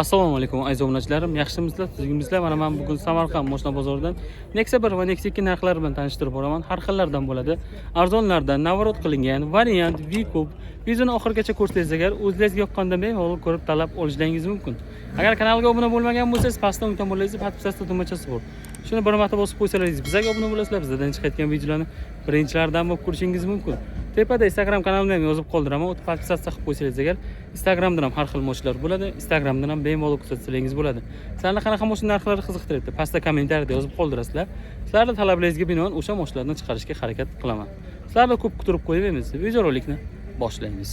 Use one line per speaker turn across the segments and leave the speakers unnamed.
Assalomu alaykum aziz obunachilarim, yaxshimisizlar, tuzukmisizlar? Mana men bugun Samarqand moshina bozoridan Nexia 1 va Nexia 2 narxlari bilan tanishtirib boraman. Har xillardan bo'ladi. Arzonlardan navorot qilingan variant V-Coupe. Videoni oxirigacha ko'rsangiz agar o'zingizga yoqqanda bemalol ko'rib tanlab olishingiz mumkin. Agar kanalga obuna bo'lmagan bo'lsangiz, pastda o'ng tomonda подписаться tugmachasi bor. Shuni bir marta bosib qo'ysalaringiz, bizga obuna bo'lasizlar, bizdan chiqayotgan videolarni birinchilardan bo'lib ko'rishingiz mumkin. Tepada Instagram kanalimni ham yozib qoldiraman. O'tib подписаться qilib qo'ysangiz agar Instagramdan ham har xil moshlar bo'ladi. Instagramdan ham bemalol kuzatsalaringiz bo'ladi. Sizlarni qanaqa moshina narxlari qiziqtiryapti? Pastda kommentariyada yozib qoldirasizlar. Sizlarni talablaringizga binoan o'sha moshlarni chiqarishga harakat qilaman. Sizlarni ko'p kutirib qo'ymaymiz. Videorolikni boshlaymiz.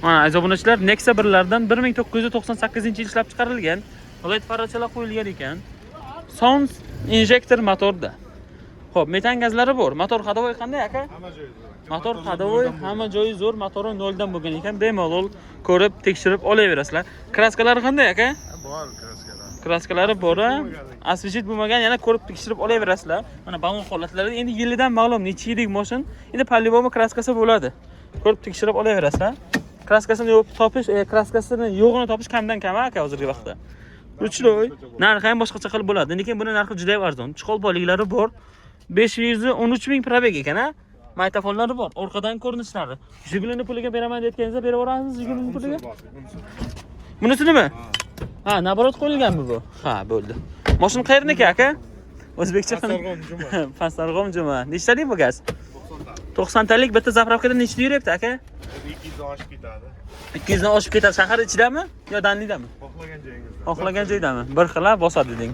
Mana aziz obunachilar, Nexia 1lardan 1998-yil ishlab chiqarilgan. Led farachalar qo'yilgan ekan. Sound injektor motorda. Xo'p, metan gazlari bor. Motor ходовой qanday aka?
Hamma joyi zo'r.
Motor ходовой hamma joyi zo'r, motori noldan bo'lgan ekan. Bemalol ko'rib, tekshirib olaverasizlar. Kraskalari qanday aka?
Bor kraskalar.
Kraskalari bor, освежить bo'lmagan, yana ko'rib tekshirib olaverasizlar. Mana balon holatlari endi yilidan ma'lum, necha yillik mashin. Endi по-любому kraskasi bo'ladi. Ko'rib tekshirib olaverasizlar. Kraskasini yo'q topish, kraskasini yo'g'ini topish kamdan kam aka hozirgi vaqtda. Ruchnoy. Narxi ham boshqacha qilib bo'ladi. Lekin buni narxi juda ham arzon. Chiqol poliklari bor. 513 ming probeg ekan, a? Magnitofonlari bor. Orqadan ko'rinishlari. Jigulini puliga beraman deyotganingizda berib yuboramiz Jigulini puliga. Bunisi nima? Ha, naborot qo'yilganmi bu? Ha, bo'ldi. Mashina qayerniki aka? O'zbekcha
Pastdarg'om juma.
Pastdarg'om juma. Nechtalik bu gaz? 90 talik bitta zapravkada nechta yuryapti aka?
200 dan oshib ketadi.
200 dan oshib ketadi. Shahar ichidami yo Danlidami?
Xohlagan joyingizda.
Xohlagan joydami? Bir xil bosadi deding.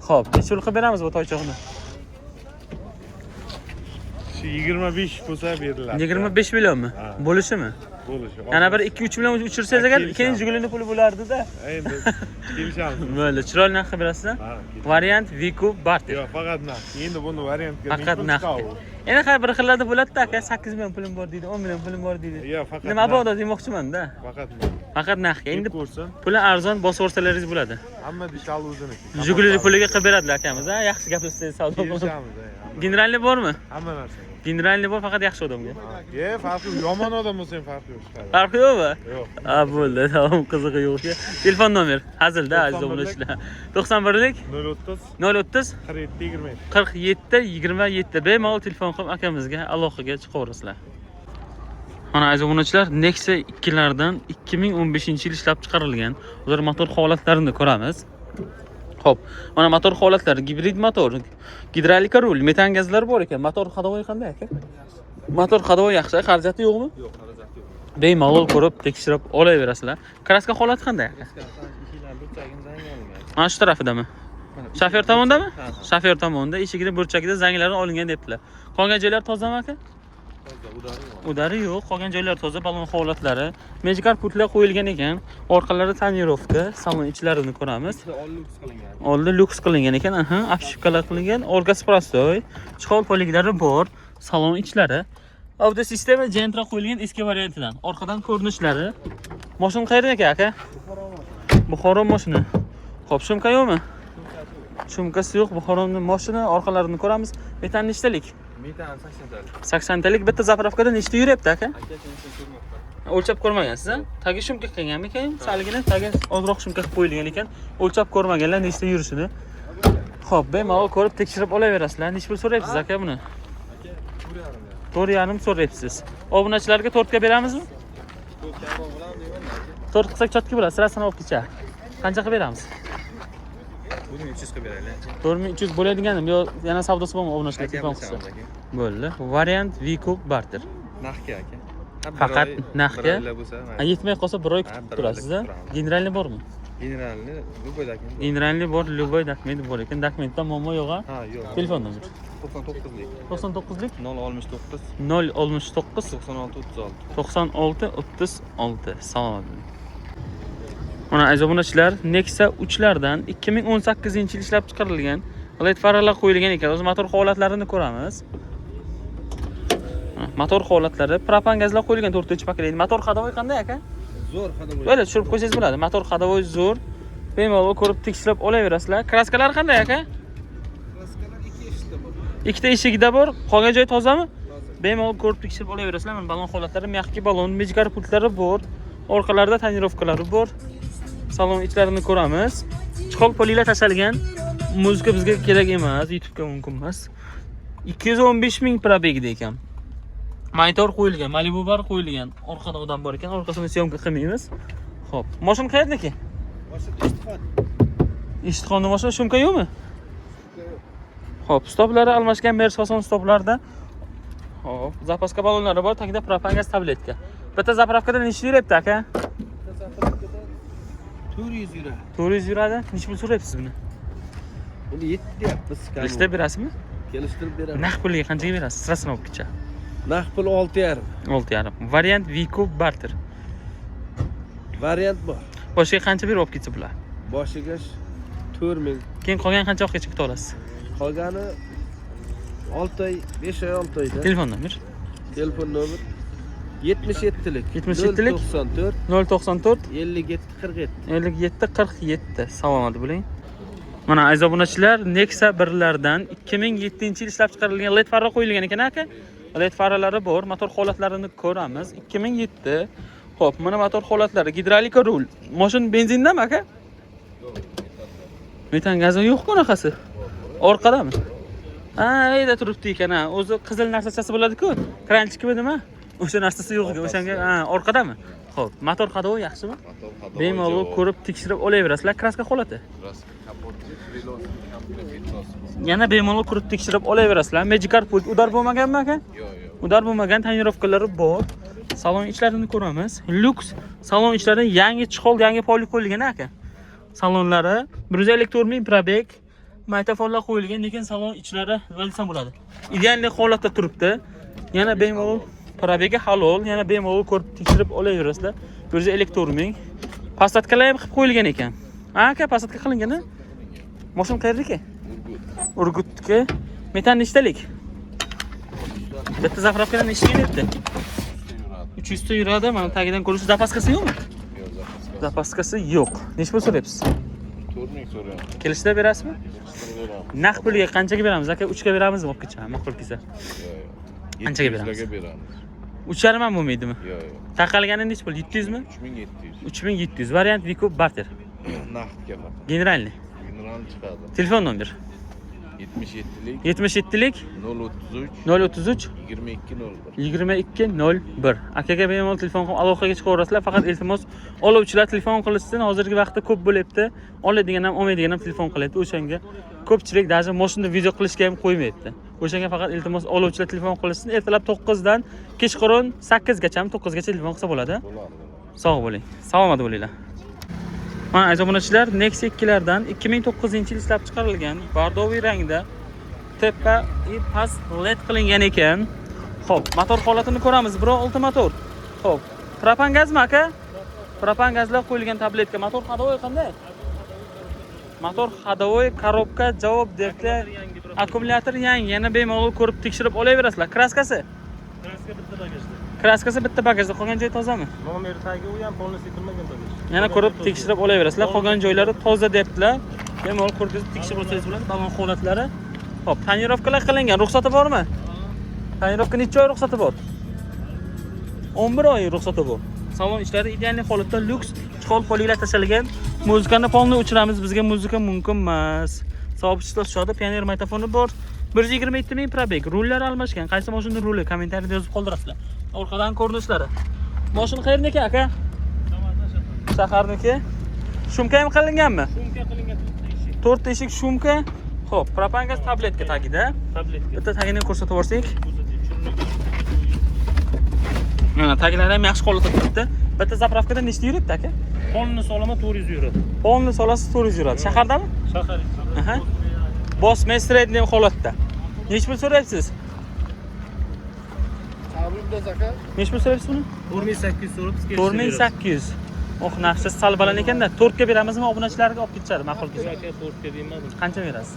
Xo'p, necha pul qilib beramiz bu toychoqni?
Shu 25 bo'lsa beriladi.
25 millionmi?
Ha.
Bo'lishimi?
Bo'lishi.
Yana bir 2-3 million uchirsangiz agar
Kelishamiz.
keyin Jigulini puli bo'lardi-da.
Endi kelishamiz.
Bo'ldi, chiroyli narx qilib berasizlar.
Ha, kelishamiz.
Variant Viku Barter.
Yo'q, faqat narx. Endi buni variantga
Faqat
necha
narx.
pul chiqadi?
Endi har bir xillarda bo'ladi-da aka, 8 million pulim bor deydi, 10 million pulim bor deydi.
Yo'q, faqat
Nima
narx.
bo'ladi demoqchiman-da.
Faqat narx.
Faqat narxga.
Endi
Endi
ko'rsin,
puli arzon bosib yuborsalaringiz bo'ladi.
hamma detal o'ziniki.
Jigulini puliga qilib beradilar akamiz, ha? Yaxshi gaplashsangiz savdo qilib.
Kelishamiz. Hamma-
Generalni bormi?
Hamma narsa. bor.
Generalni bor, faqat yaxshi odamga.
Ha, E, farqi yo'q. Yomon odam bo'lsa ham farqi yo'q. Chiqadi.
Farqi yo'qmi?
Yo'q.
Ha, bo'ldi, tamom, qizig'i yo'q. Telefon nomer hazilda aziz
91
obunachilar. 91lik
030
030
47 27.
47 27 bemalol telefon qilib akamizga aloqaga chiqaverasizlar. Mana aziz obunachilar, Nexia 2lardan 2015-yil ishlab chiqarilgan. Hozir motor holatlarini ko'ramiz. Xo'p, mana motor holatlari gibrid motor, gidrolika rul, metan gazlar bor ekan. Motor ходовой qanday aka? Motor ходовой yaxshi, xarajati yo'qmi?
Yo'q, xarajati yo'q.
Bemalol ko'rib, tekshirib olaverasizlar. Kraska holati qanday aka?
Eshiklarni burchagini zangga olingan.
Mana shu tarafidami?
Mana
Shofyor tomondami?
Ha, ha.
Shofyor tomonda eshigida burchagida zanglari olingan debdilar. Qolgan joylar tozami aka?
Toza, udari yo'q.
Udari yo'q, qolgan joylar toza, balon holatlari. Magicar pultlar qo'yilgan ekan. Orqalari tonirovka, salon ichlarini ko'ramiz.
Ichida oldi luks qilingan.
Oldi lyuks qilingan ekan, aha, обшивкалар qilingan, orqasi prostoy, chihol poliklari bor, salon ichlari. Avto sistema Gentra qo'yilgan eski variantidan. Orqadan ko'rinishlari. Mashina qayerda aka aka? Buxoro mashina. Xo'p, shumka yo'qmi? Shumkasi yo'q, Buxoroning mashina, orqalarini ko'ramiz. Metan nechtalik?
Metan 80 talik.
80 talik bitta zapravkada nechta yuryapti aka?
Aka, sen ko'rmabman.
O'lchab ko'rmagansiz, a? Tagi shumka qilganmikan? Salgina tagi ozroq shumka qilib qo'yilgan ekan. O'lchab ko'rmaganlar nechta yurishini. Xo'p, bemalol ko'rib tekshirib olaverasizlar. Necha pul so'rayapsiz aka buni?
Aka, 4,5 ya.
4,5 so'rayapsiz. Obunachilarga 4 ga beramizmi?
To'rt kamroq bo'ladimi deyman aka.
4 qilsak chotki bo'ladi, sirasini olib kecha. Qancha qilib beramiz?
4300 qilib beraylik.
4300 bo'ladiganmi yo yana savdosi bormi obunachilar telefon qilsa?
Aka, aka.
Bo'ldi. Variant Viku barter.
Narxga aka. Ha, bir
Faqat
oy-
narxga?
Bir oylar bo'lsa,
Ha, yetmay qolsa bir oy
Ha,
kutib
bir oy
turasiz, a?
kutib turamiz.
Generalni bormi?
Generalni любой dokument. bor.
Generalni bor, любой dokument bor ekan. Dokumentda muammo yo'q, a?
Ha, yo'q.
Telefon nomer.
99lik.
99lik
069
069
96 36.
96 36. Salomat bo'ling. Mana aziz obunachilar, Nexia 3lardan 2018-yil ishlab chiqarilgan led faralar qo'yilgan ekan. O'zi motor holatlarini ko'ramiz. Mana motor holatlari, propan gazlar qo'yilgan 4-paket. Motor ходовой qanday aka?
Zo'r ходовой.
Böyle tushirib qo'ysangiz bo'ladi. Motor ходовой zo'r. Bemalol ko'rib tekshirib olaverasizlar. Kraskalar qanday aka?
Kraskalar ikki eshikda bor.
Ikkita eshigida bor. Qolgan joy tozami?
Toza.
Bemalol ko'rib tekshirib olaverasizlar. Mana balon holatlari, мягкий balon, mejgar pultlari bor. Orqalarida tonirovkalari bor. Salon ichlarini ko'ramiz. Чехол poliylar tashalgan. Muzika bizga kerak emas, YouTube'ga mumkin emas. 215 ming пробег da ekan. Monitor qo'yilgan, Malibu bar qo'yilgan. Orqada odam bor ekan, orqasini съёмка qilmaymiz. Xo'p, mashina qayerdaki? Ishtixonni mashina шумка yo'qmi? Xo'p, stoplari almashgan Mercedes fason stoplarda. Xo'p, запаска balonlari bor, tagida propan gaz tabletka. Bitta заправка da necha yuryapti, aka?
400 yuradi.
400 yuradi. Necha pul so'rayapsiz buni?
Buni 7 deyapmiz.
Kelishtirib berasizmi?
Kelishtirib beramiz.
Naqd pulga qanchaga berasiz? Sirasini olib ketcha.
Naqd pul 6,5.
6,5. Variant Vico barter.
Variant bor.
Boshiga qancha berib olib ketsa bular?
Boshiga 4000.
Keyin qolgan qancha vaqtgacha kuta olasiz?
Qolgani 6 oy, 5 oy, 6 oyda.
Telefon nomer.
Telefon nomer 77lik
77lik
094
094
57 47.
57 47. Salomat bo'ling. Mana, aziz obunachilar, Nexia birlardan 2007 yil ishlab chiqarilgan, LED fara qo'yilgan ekan, aka. LED faralari bor, motor holatlarini ko'ramiz. 2007. Xo'p, mana motor holatlari, gidrolika rul. Mashina benzindami, aka? Metan gazi yo'q bunaqasi. Orqadami? Ha, yerda turibdi ekan, ha. O'zi qizil narsachasi bo'ladi-ku. Kranchikmi nima? O'sha narsasi yo'q ekan. O'shanga, ha, orqadami? Xo'p, motor ходовой yaxshimi?
Motor ходовой.
Bemalol ko'rib tekshirib olaverasizlar. Краска holati.
Краска kapotchi, крыло.
Yana bemalol ko'rib tekshirib olaverasizlar. Magic pult удар bo'lmaganmi, aka?
Yo'q, yo'q.
Удар bo'lmagan, tonirovkalari bor. Salon ichlarini ko'ramiz. Lyuks salon ichlari, yangi чехол, yangi pollik qo'yilgan, aka. Salonlari 154 ming пробег, magnitofonlar qo'yilgan, lekin salon ichlari nima desam bo'ladi? Идеальный holatda turibdi. Yana bemalol пробег i halol, yana bemalol ko'rib tekshirib olaverasizlar. 154 ming. Посадка lar ham qilib qo'yilgan ekan. Ha, aka, посадка qilingan, a? Mashina qayerdiki?
Urgut.
Urgutniki. Metan nechtalik? Bitta заправка dan nechta yuribdi?
Yuradi.
300 ta yuradi. Mana tagidan ko'rish, запаска si yo'qmi?
Yo'q, запаска.
Запаска si yo'q. Necha pul so'rayapsiz?
4000 so'rayapman.
Kelishtirib berasizmi?
Kelishtirib beramiz.
Naqd pulga qanchaga beramiz, aka? 3 ga beramizmi olib ketcha? Ma'qul kelsa.
Yo'q, yo'q.
Qanchaga beramiz?
700 ga beramiz.
3,5 ham bo'lmaydimi?
Yo'q, yo'q.
Taqalgani necha pul? 700 mi?
3700.
3700. Variant Viko barter.
Naqdga faqat.
Генеральный.
General chiqadi.
Telefon nomer.
77lik
77lik
033
033
22 01.
22 01. Akaga bemalol telefon qilib aloqaga chiqaverasizlar. Faqat iltimos, oluvchilar telefon qilishsin. Hozirgi vaqtda ko'p bo'lyapti, oladigan ham, olmaydigan ham telefon qilyapti. O'shanga ko'pchilik даже moshinada video qilishga ham qo'ymayapti. O'shanga faqat iltimos, oluvchilar telefon qilishsin. Ertalab 9dan kechqurun 8gacha, 9gacha telefon qilsa bo'ladi.
Bo'ladi.
Sog' bo'ling, salomat bo'linglar. Mana, aziz obunachilar, Nexia 2lardan 2009 yil ishlab chiqarilgan, бордовый rangda, tepa и past LED qilingan ekan. Xo'p, motor holatini ko'ramiz. 1.6 motor. Xo'p, propan gazmi, aka? Propan gazlar qo'yilgan, tabletka. Motor ходовой qanday? Motor ходовой, коробка javob debdi. Akkumulyator yangi, yana bemalol ko'rib tekshirib olaverasizlar. Краска si?
Краска bitta bagajda.
Краска si bitta bagajda, qolgan joyi tozami?
Nomer tagi u ham полностью qilmagan bagaj.
Yana ko'rib tekshirib olaverasizlar. Qolgan joylari toza debdilar. Bemalol ko'rib tekshirib olsangiz bo'ladi. Balon holatlari. Xo'p, tonirovkalar qilingan. Ruxsati bormi? Tonirovka necha oy ruxsati bor? 11 oy ruxsati bor. Salon ichlari идеальный holatda, lyuks, чехол poliylar tashalgan. Muzikani полный o'chiramiz, bizga muzika mumkin emas. Сообщество tushadi, Pioneer magnitofoni bor. 127 ming пробег. Rullar almashgan. Qaysi mashina ruli kommentariyada yozib qoldirasizlar. Orqadan ko'rinishlari. Mashina qayerniki, aka? Shaharniki. Шумка ham qilinganmi?
Шумка qilingan, to'rtta eshik.
To'rtta eshik, шумка. Xo'p, propan gaz tabletka tagida.
Tabletka.
Bitta tagini ko'rsatib yuborsak.
Ko'rsatib,
Mana, taglari ham yaxshi holatda turibdi. Bitta заправка da nechta yuribdi, aka?
Полный solaman, 400 yuradi.
Полный solasiz, 400 yuradi. Shahardami?
Shahar ichida.
Aha. Bosma, средний holatda. Necha pul so'rayapsiz? Necha pul so'rayapsiz buni?
4800 so'rab, biz
4800. Oh, narxi sal baland ekanda. 4 ga beramizmi, obunachilarga olib ketishadi, ma'qul kelsa.
Aka, 4 ga bermadim.
Qancha berasiz?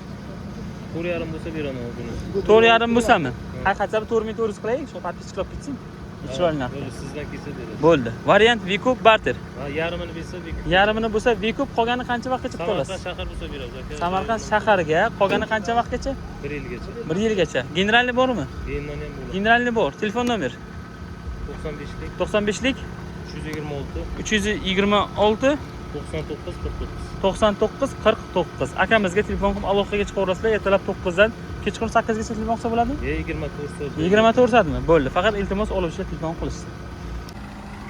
4,5 bo'lsa beraman buni.
4,5 bo'lsami? Ha, хотя бы 4400 qilaylik, shu подписчик lar olib ketsin. Chiroyli narx.
Bo'ldi, sizdan kelsa beradi.
Bo'ldi. Variant Vikup barter.
Ha, yarmini bersa Vikup.
Yarmini bo'lsa Vikup, qolgani qancha vaqtgacha
Samarqand
olasiz?
shahar bo'lsa beramiz aka.
Samarqand shahariga qolgani qancha vaqtgacha?
1 yilgacha.
1 yilgacha. Generalni bormi?
Benzin ham bo'ladi.
Generalni bor. Telefon nomer
95lik
95lik
326
326
99 49.
99 49. Akamizga telefon qilib aloqaga chiqaverasizlar. Ertalab 9 dan kechqurun 8 gacha telefon qilsa bo'ladimi?
24 soat.
24 soatmi? Bo'ldi. Faqat iltimos, oluvchilar telefon qilishsin.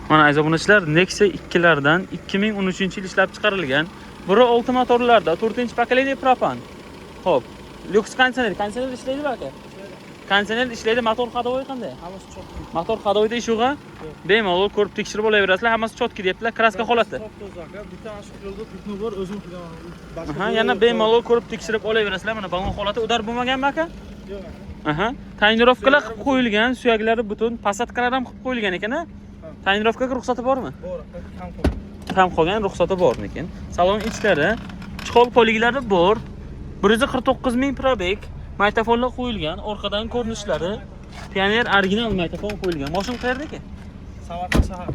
Mana, aziz obunachilar, Nexia 2lardan 2013-yil ishlab chiqarilgan. 1.6 motorlarda, 4-поколение, propan. Xo'p, lyuks konditsioner, konditsioner ishlaydimi, aka? Konditsioner ishlaydi, motor ходовой qanday?
Hammasi чётко.
Motor ходовой da ish yo'q, bemalol ko'rib tekshirib olaverasizlar, hammasi чётко deyaptilar, краска holati.
Top toza aka. Bitta mana shu yo'lda пятно bor, o'zim qilaman. Boshqa
Aha, yana bemalol ko'rib tekshirib olaverasizlar. Mana, balon holati, удар bo'lmaganmi, aka?
Yo'q aka.
Aha. Тонировка lar qilib qo'yilgan, suyaklari butun, посадка lar ham qilib qo'yilgan ekan, a? Тонировка ga ruxsati bormi?
Bor aka, kam qolgan.
Kam qolgan, ruxsati bor lekin. Salon ichlari, чехол poliklari bor. 149 ming пробег, magnitofonlar qo'yilgan, orqadan ko'rinishlari. Pioneer original magnitofon qo'yilgan. Mashina qayerdaki?
Samarqand shahar.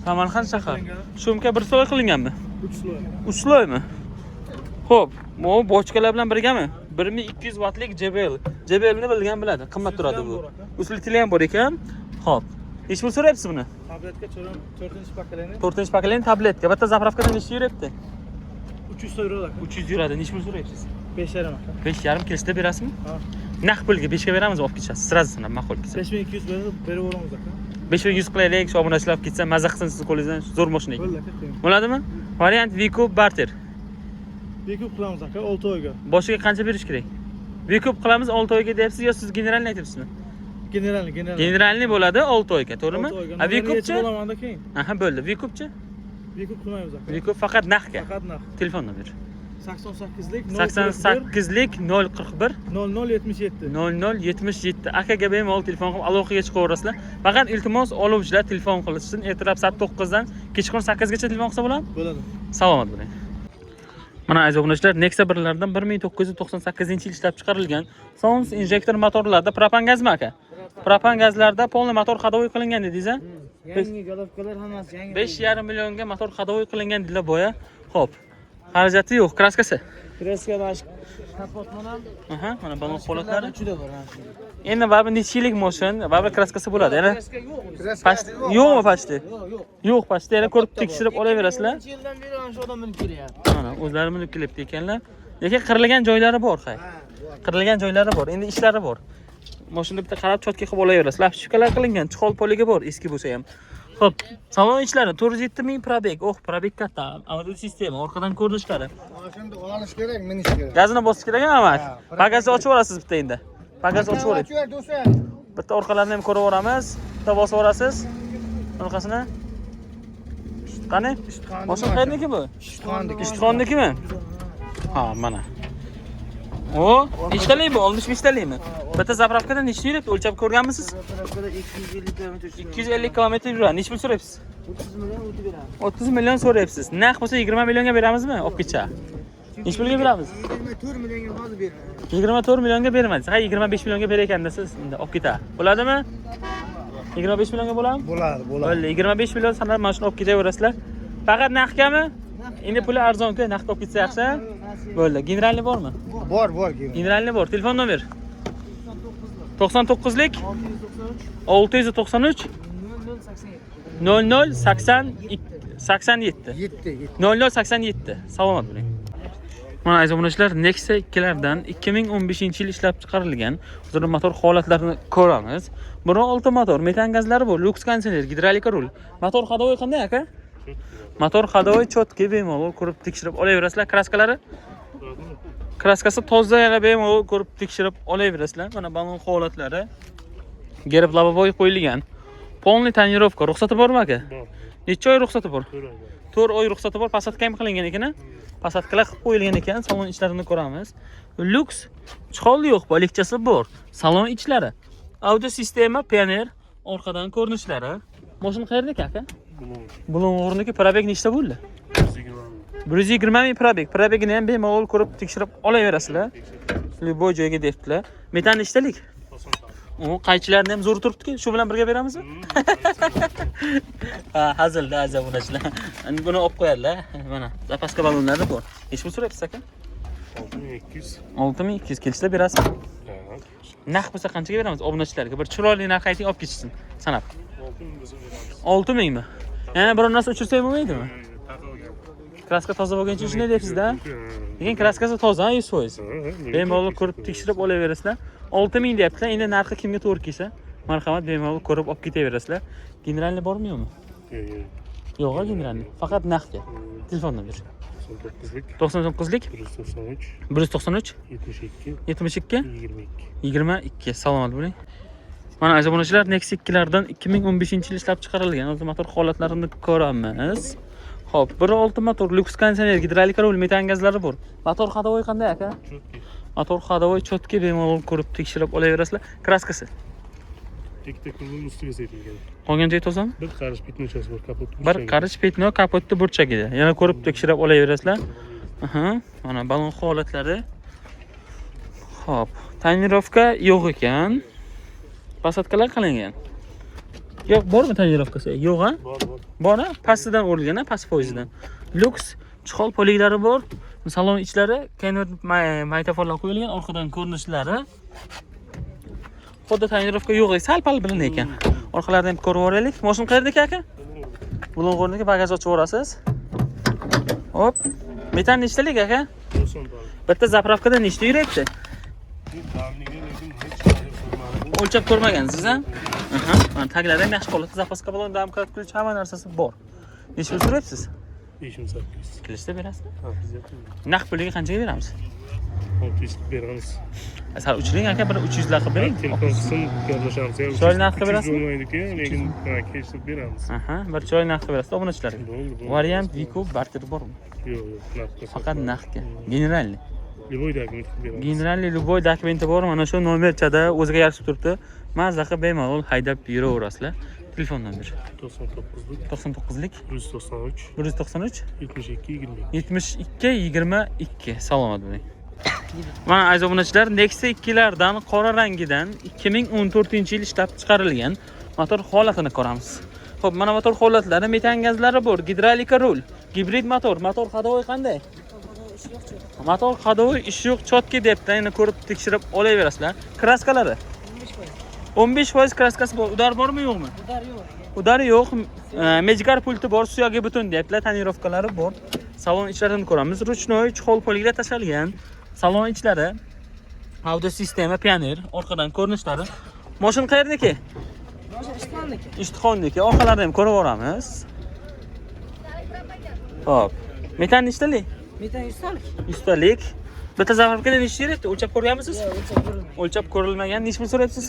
Samarqand shahar. Шумка bir слой qilinganmi?
3 слой.
3 слой mi? Xo'p, bu бочка lar bilan birgami? 1200 vattlik JBL. JBLni bilgan biladi, qimmat turadi bu. Усилитель ham bor ekan. Xo'p. Nechi pul so'rayapsiz buni?
Tabletka 4-поколение.
4-поколение tabletka. Bitta заправка dan necha yuryapti?
300 yuradi aka.
300 yuradi. Nechi pul so'rayapsiz?
5,5 aka.
5,5 kelishda berasizmi?
Ha.
Naqd pulga 5 ga beramiz, olib ketishasiz. Сразу sanab ma'qul kelsa.
5200 berib yuboramiz aka.
5100 qilaylik, shu obunachilar olib ketsa, maza qilsin sizni qo'lingizdan, zo'r mashina ekan.
Bo'ldi aka, qiyin.
Bo'ladimi? Variant Vikup barter.
Vikup qilamiz aka, 6 oyga.
Boshiga qancha berish kerak? Vikup qilamiz 6 oyga deyapsiz yo siz generalni aytyapsizmi?
Generalni, generalni.
Generalni bo'ladi 6 oyga, to'g'rimi?
6 oyga.
A Vikupchi?
Bo'lamanda keyin.
Aha, bo'ldi. Vikupchi?
Vikup qilmaymiz aka.
Vikup faqat naqdga.
Faqat naqd.
Telefon nomer.
88lik
88lik 041
0077.
0077. Akaga bemalol telefon qilib aloqaga chiqaverasizlar. Faqat iltimos, oluvchilar telefon qilishsin. Ertalab soat 9 dan kechqurun 8 gacha telefon qilsa bo'ladimi?
Bo'ladi.
Salomat bo'ling. Mana, aziz obunachilar, Nexia birlardan 1998 yil ishlab chiqarilgan Sons injektor motorlarda, propan gazmi, aka? Propan gazlarda, полный motor ходовой qilingan dedingiz, a?
Yangi головка lar hammasi yangi.
5,5 millionga motor ходовой qilingan dedilar boya. Xo'p. Xarajati yo'q, краска si.
Краска mana shu kapotman ham.
Aha, mana balon holatlari.
Juda bor mana shu.
Endi baribir necha yillik moshin, baribir краска si bo'ladi. Yana
Краска yo'q.
Past yo'qmi почти?
Yo'q, yo'q.
Yo'q, почти. Yana ko'rib tekshirib olaverasizlar.
2000 yildan beri mana shu odam minib kelyapti.
Mana, o'zlari minib kelyapti ekanlar. Lekin qirilgan joylari bor, hay. Qirilgan joylari bor. Endi ishlari bor. Mashinada bitta qarab чётко qilib olaverasizlar. Обшивка lar qilingan, чехол poligi bor, eski bo'lsa ham. Xo'p, salon ichlari 407 ming пробег. Oh, пробег katta. Audio sistema, orqadan ko'rinishlari.
Mashinani olish kerak, minish kerak.
Gazini bosish kerak emas. Bagajni ochib yuborasiz bitta endi. Bagajni ochib yuboring.
Ochib do'stlar.
Bitta orqalarini ham ko'rib yuboramiz. Bitta bosib yuborasiz. Orqasini. Qani? Mashina qayerniki bu?
Ishtixonniki.
Ishtixonnikimi? Ha, mana. O, nechtalik bu? 65 talikmi? Bitta заправка da nechta yuribdi? O'lchab ko'rganmisiz?
Заправка da 250 km.
250 km yuradi. Necha pul so'rayapsiz?
30 million o'tib beramiz.
30 million so'rayapsiz. Naqd bo'lsa 20 millionga beramizmi? Olib ketsa. Necha pulga beramiz?
24 millionga hozir bermayman.
24 millionga bermadingiz. Ha, 25 millionga berar ekanda siz endi olib ketadi. Bo'ladimi? 25 millionga bo'ladimi?
Bo'ladi, bo'ladi.
Bo'ldi, 25 million sanab mana shuni olib ketaverasizlar. Faqat naqdgami? Endi puli arzon-ku, naqd olib ketsa yaxshi. Bo'ldi. Generalni bormi?
Bor, bor, keling.
Generalni bor. Telefon nomer 99lik 693 00 87
7, 7.
0087. Salomat bo'ling. Mana, aziz obunachilar, Nexia 2lardan 2015 yil ishlab chiqarilgan. Hozir motor holatlarini ko'ramiz. 1.6 motor, metan gazlari bor, lyuks konditsioner, gidrolika rul. Motor ходовой qanday, aka? Motor ходовой чётко, bemalol ko'rib tekshirib olaverasizlar. Краска lari? Краска si toza, yana bemalol ko'rib tekshirib olaverasizlar. Mana, balon holatlari. Gerb лобовой qo'yilgan. Полный тонировка. Ruxsati bormi, aka?
Bor.
Necha oy ruxsati bor?
4 oy.
4 oy ruxsati bor. Посадка ham qilingan ekan, a? Посадка lar qilib qo'yilgan ekan. Salon ichlarini ko'ramiz. Lyuks, чехол yo'q, polikchasi bor. Salon ichlari. Audio sistema Pioneer, orqadan ko'rinishlari. Mashina qayerdagi, aka? Bulung'urniki. Пробег nechta bo'ldi? 120 ming пробег. Пробег ini ham bemalol ko'rib tekshirib olaverasizlar. Любой joyga debdilar. Metan nechtalik? U qaychilarni ham zo'r turibdi-ku. Shu bilan birga beramizmi? Ha, hazilda aziz obunachilar. Endi buni olib qo'yadilar. Mana запаска ballonlari bor. Necha pul so'rayapsiz aka?
6200.
6200 kelishsa berasizmi?
Ha.
Naq bo'lsa qanchaga beramiz obunachilarga? Bir chiroyli narx ayting, olib ketishsin. Sanab.
6000 bo'lsa beramiz.
6000 mi? Yana biror narsa uchirsak bo'lmaydimi?
Taqilgan.
Краска toza bo'lgancha shunday deyapsiz-da. Lekin краска si toza, 100%. Bemalol ko'rib tekshirib olaverasizlar. 6000 deyaptilar. Endi narxi kimga to'g'ri kelsa, marhamat, bemalol ko'rib olib ketaverasizlar. Генеральный bormi, yo'qmi?
Yo'q, yo'q.
Yo'q, генеральный. Faqat naqdga. Telefon nomer.
99lik
99lik
193
193
72
72
22.
22. Salomat bo'ling. Mana, aziz obunachilar, Nexia 2lardan 2015-yil ishlab chiqarilgan. Hozir motor holatlarini ko'ramiz. Xo'p, 1.6 motor, lyuks konditsioner, gidrolika rul, metan gazlari bor. Motor ходовой qanday, aka?
Чёткий.
Motor ходовой чёткий, bemalol ko'rib tekshirib olaverasizlar. Краска si.
Ikkita kuzovning ustiga sepilgan.
Qolgan joyi tozami?
Bir qarish пятно chasi bor kapot.
Bir qarich пятно kapotni burchagida. Yana ko'rib tekshirib olaverasizlar. Aha, mana balon holatlari. Xo'p, тонировка yo'q ekan. Посадка lar qilingan. Yo'q, bormi тонировка si? Yo'q, ha?
Bor, bor.
Bor, ha? Pastidan urilgan, ha? Past foizidan. Lyuks чехол poliklari bor. Salon ichlari Kenwood magnitofonlar qo'yilgan, orqadan ko'rinishlari. Xuddi тонировка yo'q, sal-pal bilinar ekan. Orqalarini ham ko'rib olaylik. Mashina qayerdaki, aka? Bulung'urniki. Bagaj ochib yuborasiz. Hop. Metan nechtalik, aka?
90 bor.
Bitta заправка da nechta yuryapti?
Давление lekin hech qanday ko'rmadim.
O'lchab ko'rmagansiz, a? Aha. Mana taglari ham yaxshi holatda, запаска balon, домкрат, ключ, hamma narsasi bor. Necha pul so'rayapsiz?
5800.
Kelishsa berasizmi?
Ha, bizga
Naqd puliga qanchaga beramiz?
600 qilib beramiz.
Sal uchiring, aka, bir 300 lar qilib bering.
Telefon qilsin, gaplashamiz.
Chiroyli narx qilib berasizmi?
Bo'lmaydi-ku, lekin ha, kelishib beramiz.
Aha, bir chiroyli narx qilib berasiz obunachilarga.
Bo'ldi, bo'ldi.
Variant Vico barter bormi?
Yo'q, yo'q, naqdga.
Faqat naqdga. Генеральный.
Любой документ qilib beramiz.
Генеральный любой dokumenti bor. Mana shu nomerchada o'ziga yarashib turibdi. Mazza qilib bemalol haydab yuraverasizlar. Telefon nomer
99lik
99lik
193
193
72 22.
72 22. Salomat bo'ling. Mana, aziz obunachilar, Nexia 2lardan qora rangidan 2014 yil ishlab chiqarilgan motor holatini ko'ramiz. Xo'p, mana motor holatlari, metan gazlari bor, gidrolika rul, gibrid motor, motor ходовой qanday? Motor ходовой ish yo'q, чёткий debdi. Endi ko'rib tekshirib olaverasizlar. Краска lari 15% краска si bor. Удар bormi, yo'qmi?
Удар yo'q.
Удар i yo'q. Magicar pulti bor, suyagi butun deyaptilar, тонировка lari bor. Salon ichlarini ko'ramiz. Ручной чехол poliklar tashalgan. Salon ichlari audio sistema Pioneer, orqadan ko'rinishlari. Mashina qayerdiki?
Mashina Ishtixonniki.
Ishtixonniki. Orqalarini ham ko'rib yuboramiz. Xo'p. Metan nechtalik?
Metan 100 talik.
100 talik. Bitta заправка da nechta yuryapti? O'lchab ko'rganmisiz?
Yo'q, o'lchab ko'rilmagan.
O'lchab ko'rilmagan. Necha pul so'rayapsiz?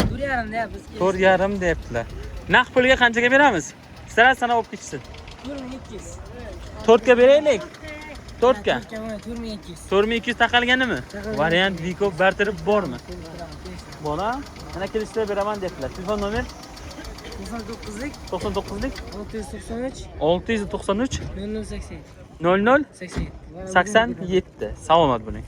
4,5 deyapmiz.
4,5 deyaptilar. Naqd pulga qanchaga beramiz? Sira sanab olib ketishsin.
4200.
4ga beraylik. 4ga.
4200.
4200 taqalganimi?
Taqalgan.
Variant Vico barter bormi? Bor, a? Mana kelishtirib beraman debdilar. Telefon nomer
99lik
99lik
693
693
0087.
00
87.
87. Salomat bo'ling.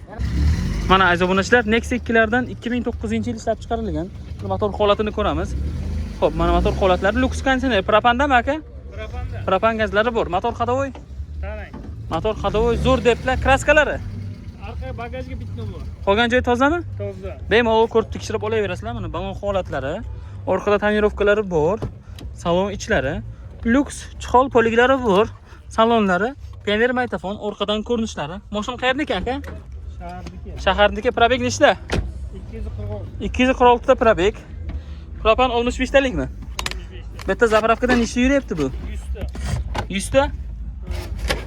Mana, aziz obunachilar, Nexia 2lardan 2009 yil ishlab chiqarilgan motor holatini ko'ramiz. Xo'p, mana motor holatlari, lyuks konditsioner, propandami, aka?
Propanda.
Propan gazlari bor. Motor ходовой?
Tarang.
Motor ходовой zo'r debdilar. Краска lari.
Arqa bagajga bitta bor.
Qolgan joyi tozami?
Toza.
Bemalol ko'rib tekshirib olaverasizlar. Mana balon holatlari, orqada тонировка lari bor, salon ichlari, lyuks чехол poliklari bor, salonlari, Pioneer magnitofon, orqadan ko'rinishlari. Mashina qayerniki, aka?
Shaharniki.
Shaharniki. Пробег nechta?
246.
246 ta пробег. Propan 65 talikmi? Bitta заправка da nechta yuryapti bu?
100 ta.
100 ta?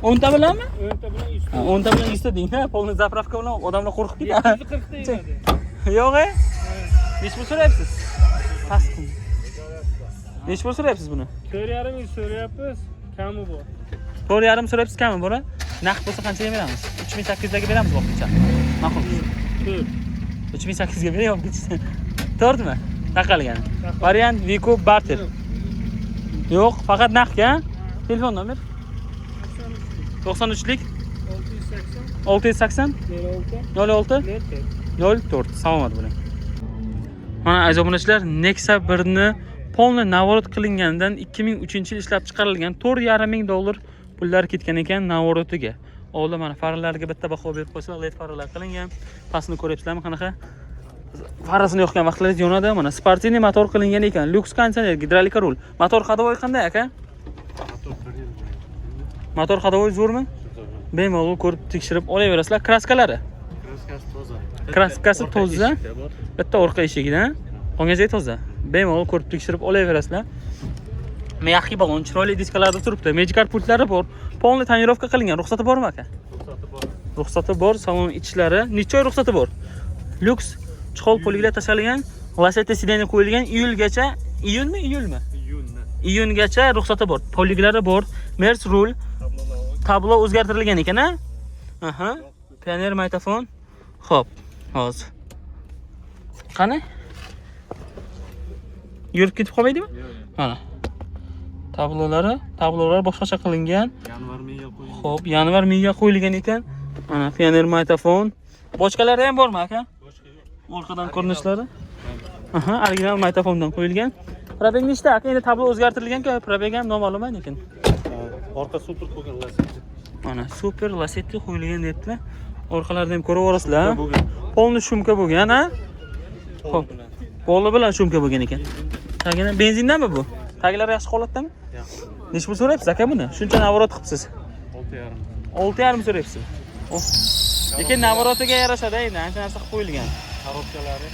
10 ta bilanmi?
10 ta bilan 100 ta.
Ha, 10 ta bilan 100 ta deng, ha, полный заправка bilan odamlar qo'rqib ketadi.
740 ta yuradi.
Yo'q, e? Necha pul so'rayapsiz? Past qil. Necha pul so'rayapsiz buni?
4,5 yuz so'rayapmiz, kami bor.
4,5 so'rayapsiz, kami bor, a? Naqd bo'lsa qanchaga beramiz? 3800 ga beramiz vaqtincha. Ma'qul.
4.
3800 ga beray, olib ketishsin. 4mi? Taqalgan. Variant Vico barter. Yo'q, faqat naqdga. Telefon nomer 93lik
680
680
06
06
04.
04. Salomat bo'ling. Mana, aziz obunachilar, Nexia 1 ni полный наворот qilinganidan 2003 yil ishlab chiqarilgan, 4,5 ming dollar pullar ketgan ekan наворот iga. Oldin mana faralarga bitta baho berib qo'ysa, LED faralar qilingan. Pastini ko'ryapsizlarmi qanaqa? Farasini yoqgan vaqtlaringiz yonadi. Mana спортивный motor qilingan ekan. Lyuks konditsioner, gidrolika rul. Motor ходовой qanday, aka? Motor ходовой zo'rmi? Bemalol ko'rib tekshirib olaverasizlar. Kraskalari?
Kraskasi toza.
Kraskasi toza. Bitta orqa eshigidan, qolgan joyi toza. Bemalol ko'rib tekshirib olaverasizlar. Мягкий balon, chiroyli diskalarda turibdi. Magicar pultlari bor. Полный тонировка qilingan. Ruxsati bormi, aka?
Ruxsati bor.
Ruxsati bor, salon ichlari. Necha oy ruxsati bor? Lyuks чехол poligilar tashalgan, Lacetti сиденье qo'yilgan, iyulgacha, iyunmi, iyulmi?
Iyunni.
Iyungacha ruxsati bor. Poliglari bor. Mers rul, tablo o'zgartirilgan ekan, a? Aha. Pioneer magnitofon. Xo'p, hozir. Qani? Yurib ketib qolmaydimi? Mana. Tablolari, tablolar boshqacha qilingan.
Yanvar miya qo'yilgan.
Xo'p, yanvar miya qo'yilgan ekan. Mana Pioneer magnitofon. Bochkalari ham bormi, aka? Orqadan ko'rinishlari. Aha, original magnitofondan qo'yilgan. Пробег nechta, aka? Endi tablo o'zgartirilgan-ku, пробег ham noma'lum lekin.
Orqa super qo'ygan Lacetti.
Mana super Lacetti qo'yilgan debdilar. Orqalarida ham ko'rib olasizlar.
Bo'lgan.
Полный шумка bo'lgan, ha? Xo'p. Poli bilan шумка bo'lgan ekan. Tagini benzindanmi bu? Taglari yaxshi holatdami?
Yaxshi.
Necha pul so'rayapsiz, aka, buni? Shuncha наворот qilibsiz.
6,5.
6,5 so'rayapsiz. Oh. Lekin наворот iga yarashadi endi, ancha narsa qilib qo'yilgan.
Korobkalari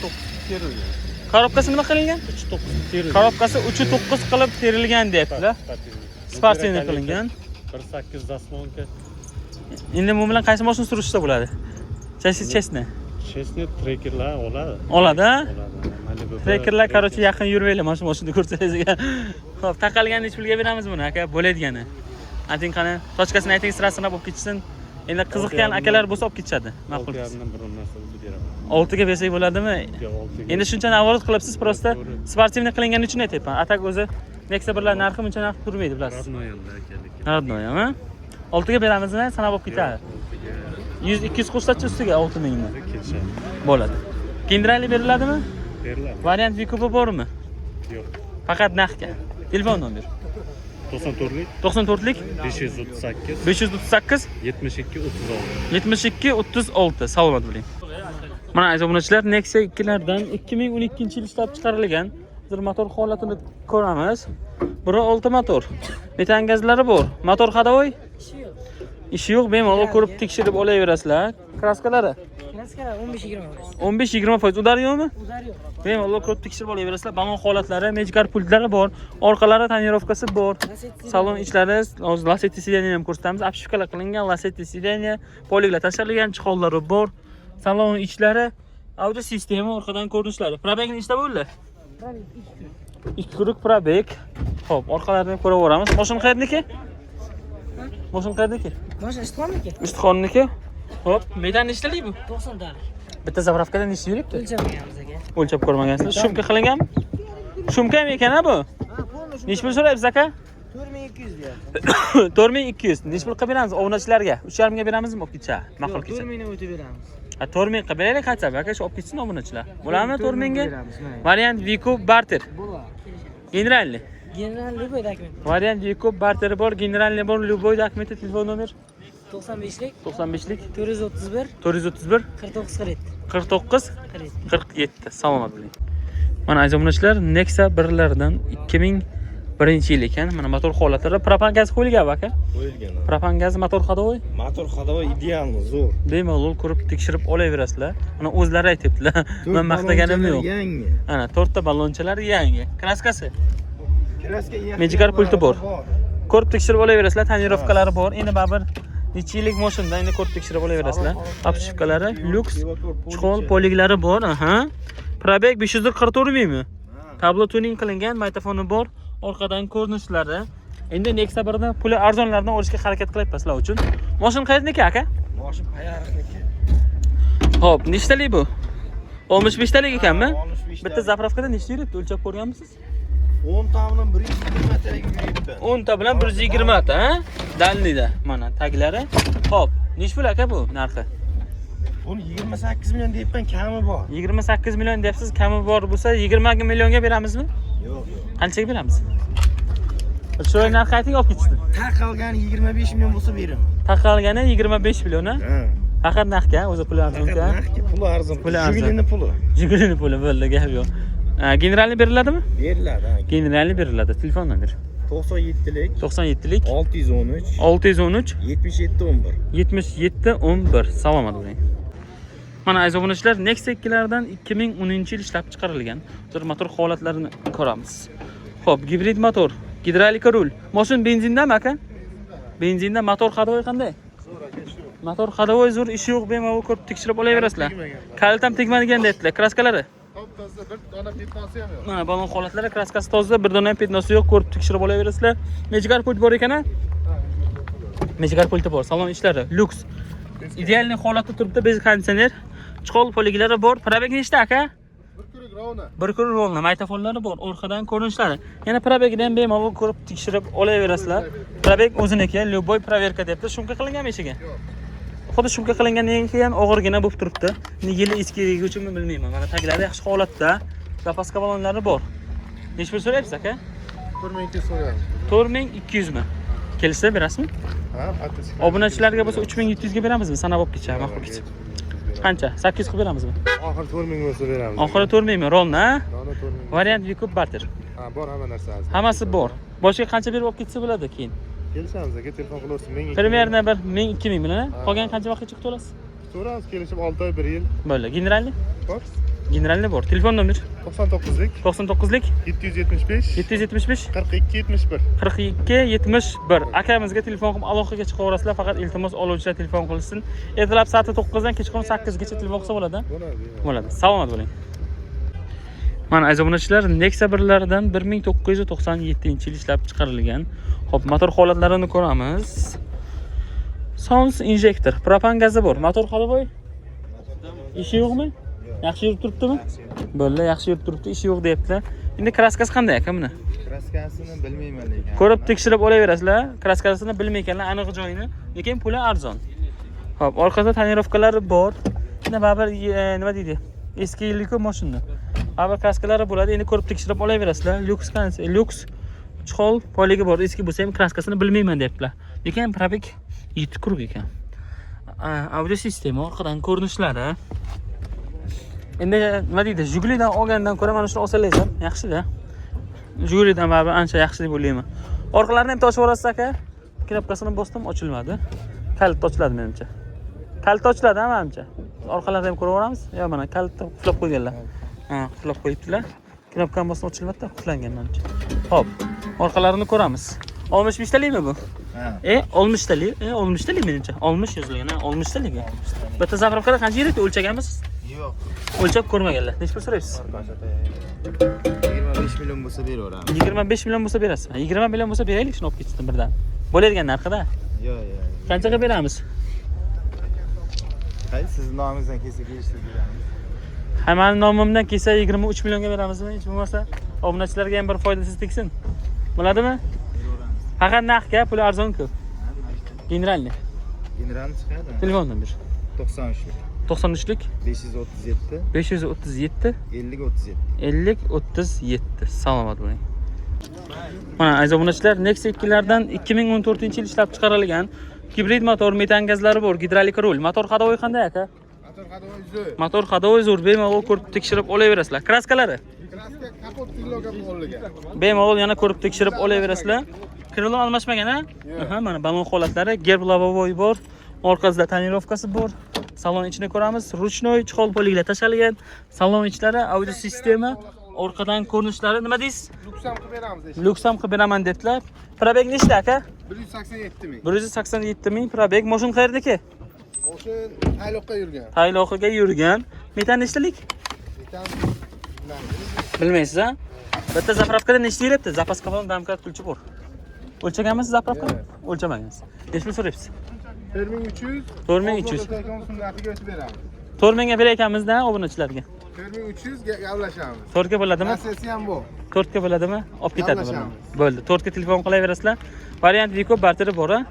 3.9 terilgan.
Korobkasi nima qilingan?
3.9 terilgan.
Korobkasi 3.9 qilib terilgan deyaptilar. Спортивный qilingan.
1.8 заслонка.
Endi bu bilan qaysi mashina surishsa bo'ladi? Честно, честно.
Честно, trekerlar oladi.
Oladi, ha?
Oladi. Malibu.
Trekerlar, короче, yaqin yurmanglar mana shu mashinani ko'rsangiz. Xo'p, taqalgan necha pulga beramiz buni, aka? Bo'ladigani. Ayting qani, точка sini ayting, sirasini olib ketishsin. Endi qiziqqan akalar bo'lsa olib ketishadi. Ma'qul.
6,5 dan biron narsa beraman.
6 ga bersak bo'ladimi?
Yo'q, 6 ga.
Endi shuncha наворот qilibsiz, просто
To'g'ri.
спортивный qilingani uchun aytyapman. А так o'zi Nexia birlar narxi buncha narx turmaydi, bilasiz.
Родной hamda aka lekin.
Родной, ha? 6 ga beramizmi? Sanab olib ketadi. 100 200 qo'shsachi ustiga 6 mingni.
Kelishadi.
Bo'ladi. Generalli beriladimi?
Beriladi.
Variant выкуп i bormi?
Yo'q.
Faqat naqdga. Telefon nomer.
94lik
94lik
538
538
72 36.
72 36. Salomat bo'ling. Mana, aziz obunachilar, Nexia 2lardan 2012 yil ishlab chiqarilgan. Hozir motor holatini ko'ramiz. 1.6 motor. Metan gazlari bor. Motor ходовой?
Ishi yo'q.
Ishi yo'q, bemalol ko'rib tekshirib olaverasizlar. Kraskalari
Kraskalar 15-20%.
15-20%. Удар yo'qmi?
Удар yo'q.
Bemalol ko'rib tekshirib olaverasizlar. Balon holatlari, Magicar pultlari bor. Orqalari тонировка si bor.
Lacetti.
Salon ichlari, hozir Lacetti сиденье ham ko'rsatamiz. Обшивка lar qilingan, Lacetti сиденье, poliklar tashlangan, чехол lari bor. Salon ichlari, audio sistema, orqadan ko'rinishlari. Пробег nechta bo'ldi?
Пробег 2 kun.
2 круг пробег. Xo'p, orqalarini ham ko'raveramiz. Mashina qayerniki? Mashina qayerniki?
Mashina Ishtixonniki?
Ishtixonniki. Xo'p, metan nechtalik bu?
90 talik.
Bitta заправка da nechta yuribdi?
O'lchamaganmiz, aka.
O'lchab ko'rmagansiz. Шумка qilinganmi? Шумка ham ekan, ha bu?
Ha, полный
Necha pul so'rayapsiz, aka?
4200 deyapti.
4200. Necha pul qilib beramiz obunachilarga? 3,5 ga beramizmi olib ketsa? Ma'qul kelsa.
4000 dan o'tib beramiz.
Ha, 4000 qilib beraylik qancha? Aka, shu olib ketsin obunachilar. Bo'ladimi 4000 ga?
Beramiz, mayli.
Variant выкуп barter.
Bo'ladi. Kelishamiz.
Генеральный.
General любой документ.
Variant выкуп barteri bor, генеральный bor, любой документы, telefon nomer
95lik
95lik
431
431
49 47.
49
47.
47. Salomat bo'ling. Mana, aziz obunachilar, Nexia birlardan 2001 yil ekan. Mana motor holatlari, propan gaz qo'yilgan aka.
Qo'yilgan.
Propan gaz, motor ходовой.
Motor ходовой идеальный, zo'r.
Bemalol ko'rib tekshirib olaverasizlar. Mana o'zlari aytyaptilar. Men maqtaganim yo'q.
Yangi.
Ana to'rtta ballonchalar yangi. Kraskasi
Kraska
Magicar pulti bor. Ko'rib tekshirib olaverasizlar, тонировка lari bor. Endi baribir necha yillik mashinada endi ko'rib tekshirib olaverasizlar. Обшивка lari lyuks, чехол, poliglari bor, aha. Пробег 544 mingmi? Tablo tuning qilingan, magnitofoni bor. Orqadan ko'rinishlari. Endi Nexia 1ni puli arzonlardan olishga harakat qilyapman sizlar uchun. Mashina qayerniki, aka?
Moshin Payariqniki.
Xo'p, nechtalik bu? 65 talik ekanmi?
65.
Bitta заправка da nechta yuribdi, o'lchab ko'rganmisiz?
10 ta bilan 120 talik yuribdi.
10 ta bilan 120 ta, ha? Дальний da mana taglari. Xo'p, nech pul, aka, bu narxi?
Buni 28 million deyapman, kami bor.
28 million deyapsiz, kami bor bo'lsa 20 millionga beramizmi?
Yo'q, yo'q.
Qanchaga beramiz? Bir chiroyli narx ayting, olib ketishdi.
Taqalgani 25 million bo'lsa beraman.
Taqalgani 25 million, ha?
Ha.
Faqat narxga, o'zi puli arzon.
Faqat narxga, puli arzon.
Puli arzon.
Jigulini puli.
Jigulini puli bo'ldi, gap yo'q. Generalni beriladimi?
Beriladi, ha.
Generalni beriladi. Telefon nomer.
97lik
97lik
613
613
77 11.
77 11. Salomat bo'ling. Mana aziz obunachilar, Nexia 2lardan 2010-yil ishlab chiqarilgan. Hozir motor holatlarini ko'ramiz. Xo'p, gibrid motor, gidrolika rul. Mashina benzindami aka? Benzinda. Motor ходовой qanday? Motor ходовой zo'r, ishi yo'q, bemalol ko'rib tekshirib olaverasizlar. Kalit ham tegmadigan deyaptilar. Kraskalari?
Top-toza, bir dona пятно si ham yo'q.
Mana balon holatlari, kraskasi toza, bir dona ham пятно si yo'q, ko'rib tekshirib olaverasizlar. Necha pult bor ekan a? Necha pulti bor? Salon ishlari lyuks. Идеальный holatda turibdi, без konditsioner. Чехол poliglari bor. Пробег nechta aka?
Bir круг ровно.
Bir круг ровно, magnitofonlari bor, orqadan ko'rinishlari. Yana пробег ini ham bemalol ko'rib tekshirib olaverasizlar. Пробег o'ziniki, любой проверка deyapti. Шумка qilinganmi eshiga?
Yo'q.
Xuddi шумка qilingandan keyin og'irgina bo'lib turibdi. Endi yili eskiligi uchunmi bilmayman. Mana taglari yaxshi holatda. Запаска balonlari bor. Necha pul so'rayapsiz aka?
4200 so'rayapmiz.
4200 mi? Kelishsa berasizmi?
Ha, hatto.
Obunachilarga bo'lsa 3700 ga beramizmi? Sanab olib ketsa, ma'qul ketsa. Qancha? 800 qilib beramizmi?
Oxiri 4000 bo'lsa beramiz.
Oxiri 4000 mi? Ровно, ha?
Ровно 4000.
Variant Vikup barter.
Ha, bor hamma narsa.
Hammasi bor. Boshqa qancha berib olib ketsa bo'ladi keyin?
Kelishamiz aka, telefon qilaversin. 1000
Примерно bir 1000 2000 bilan, ha?
Ha.
Qolgan qancha vaqtgacha kutib olasiz?
So'ramiz, kelishib 6 oy, 1 yil.
Bo'ldi. Generalni?
Bor.
Generalni bor. Telefon nomer
99lik
99lik
775
775
42 71.
42 71. Akamizga telefon qilib aloqaga chiqaverasizlar. Faqat iltimos, oluvchilar telefon qilsin. Ertalab soat 9 dan kechqurun 8 gacha telefon qilsa bo'ladi.
Bo'ladi.
Bo'ladi. Salomat bo'ling. Mana aziz obunachilar, Nexia birlaridan 1997-yil ishlab chiqarilgan. Xo'p, motor holatlarini ko'ramiz. Sons injektor, propan gazi bor. Motor ходовой? Ishi yo'qmi? Yaxshi yurib turibdimi? Bo'ldi, yaxshi yurib turibdi, ishi yo'q deyaptilar. Endi kraskasi qanday aka buni?
Kraskasini bilmayman lekin.
Ko'rib tekshirib olaverasizlar. Kraskasini bilmay ekanlar aniq joyini, lekin puli arzon. Xo'p, orqada tonirovkalari bor. Endi baribir nima deydi? Eski yillik-ku mashina. Baribir kraskalari bo'ladi. Endi ko'rib tekshirib olaverasizlar. Lyuks lyuks чехол poyligi bor. Eski bo'lsa ham kraskasini bilmayman deyaptilar. Lekin пробег 7 круг ekan. Audio sistema, orqadan ko'rinishlari. Endi nima deydi? Jigulidan olgandan ko'ra mana shuni olsangiz ham yaxshi-da. Jigulidan baribir ancha yaxshi deb o'ylayman. Orqalarini ham toshib yuborasiz aka. Knopkasini bosdim, ochilmadi. Kalit ochiladi menimcha. Kalit ochiladi ha menimcha. Orqalarini ham ko'raveramiz. Yo, mana kalitni qulflab qo'yganlar. Ha, qulflab qo'yibdilar. Knopkani bosdim, ochilmadi, qulflangan menimcha. Xo'p, orqalarini ko'ramiz. 65 talikmi bu?
Ha.
E, 60 talik, e, 60 talik menimcha. 60 yozilgan, ha, 60 talik. Bitta заправка da qancha yuribdi, o'lchaganmisiz?
Yo'q.
O'lchab ko'rmaganlar. Necha pul so'raysiz?
25 million bo'lsa beraveramiz.
25 million bo'lsa berasizmi? 20 million bo'lsa beraylik, shuni olib ketishdi birdan. Bo'ladigan narxida.
Yo'q, yo'q.
Qanchaga beramiz?
Qaysi sizni nomingizdan kelsa kelishtirib beramiz.
Ha, mani nomimdan kelsa 23 millionga beramizmi? Hech bo'lmasa obunachilarga ham bir foydasiz tegsin. Bo'ladimi?
Beraveramiz.
Faqat narxga, puli arzon-ku. Generalniy.
General chiqadi.
Telefon nomer
93lik
93lik
537
537
50 37.
50 37. Salomat bo'ling. Mana aziz obunachilar, Nexia 2lardan 2014-yil ishlab chiqarilgan gibrid motor, metan gazlari bor, gidrolik rul. Motor ходовой qanday aka?
Motor ходовой zo'r.
Motor ходовой zo'r, bemalol ko'rib tekshirib olaverasizlar. Kraskalari
Kraska kapot стекло ga olingan.
Bemalol yana ko'rib tekshirib olaverasizlar. Крыло almashmagan a? Aha, mana balon holatlari, gerb лобовой bor, orqasida tonirovkasi bor. Salon ichini ko'ramiz. Ручной чехол poliklar tashalgan. Salon ichlari, audio sistema, orqadan ko'rinishlari nima deysiz?
Lyuks ham qilib beramiz eshik.
Lyuks ham qilib beraman debdilar. Пробег nechta aka?
187 ming.
187 ming пробег. Moshin qayerdaki?
O'sha Tayloqqa yurgan.
Tayloqiga yurgan. Metan nechtalik?
Metan
Bilmaysiz a? Bitta заправка da nechta yuribdi? Запаска bilan домкрат ключi bor. O'lchaganmisiz заправка ni? O'lchamagansiz. Necha pul so'rayapsiz?
4300.
4300.
Narxiga o'tib beramiz.
4000 ga berar ekanmiz-da obunachilarga.
4300 ga gaplashamiz.
4 ga bo'ladimi?
Rossiyasi ham bor.
4 ga bo'ladimi? Olib ketadi buni.
Gaplashamiz.
Bo'ldi. 4 ga telefon qilaverasizlar. Variant Viko barteri bor a?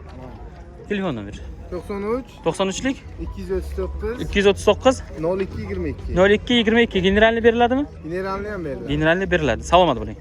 Telefon nomer.
93
93lik
239
239
02 22.
02 22. Generalni beriladimi?
Generalni ham beriladi.
Generalni beriladi. Salomat bo'ling.